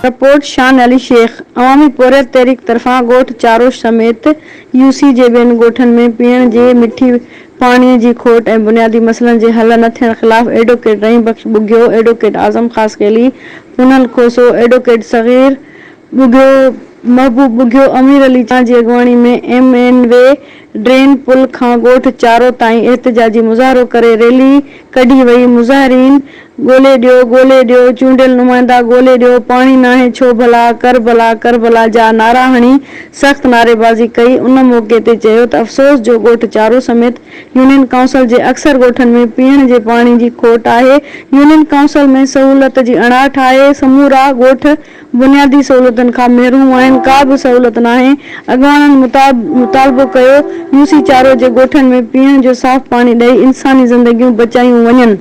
Report, شان علي شيخ، عوامي پورهيت تحريڪ طرفان ڳوٺ چارو سميت يو سي جي ٻين ڳوٺن ۾ پيئڻ جي مٺي پاڻي جي کوٽ ۽ بنيادي مسئلن جي حل نه ٿيڻ خلاف ايڊووڪيٽ رحيم بخش ٻگهيو، ايڊووڪيٽ اعظم خاصخيلي، پنهل کوسو، ايڊووڪيٽ صغير ٻگهيو، محبوب ٻگهيو، امير علي چانهه جي اڳواڻي ۾ ايم اين وي ڊرين پل کان ڳوٺ چارو تائين احتجاجي مظاهرو ڪري ريلي ڪڍي وئي، مظاهرين ڳولي ڏيو، ڳولي ڏيو، چونڊيل نمائندا ڳولي ڏيو، پاڻي ناهي ڇو ڀلا، ڪربلا، ڪربلا جا نعرا هڻي سخت نعريبازي ڪئي، ان موقعي تي چيو ته افسوس جو ڳوٺ چارو سميت يونين ڪائونسل جي اڪثر ڳوٺن ۾ پيئڻ جي پاڻي جي کوٽ آهي، يونين ڪائونسل ۾ سهولت جي اڻاٺ آهي، سمورا ڳوٺ بنيادي سهولتن کان محروم آهن، ڪا به سهولت ناهي، اڳواڻن مطالبو ڪيو يو سي چارو جي ڳوٺن ۾ پيئڻ جو صاف پاڻي ڏئي انساني زندگيون بچايون وڃن.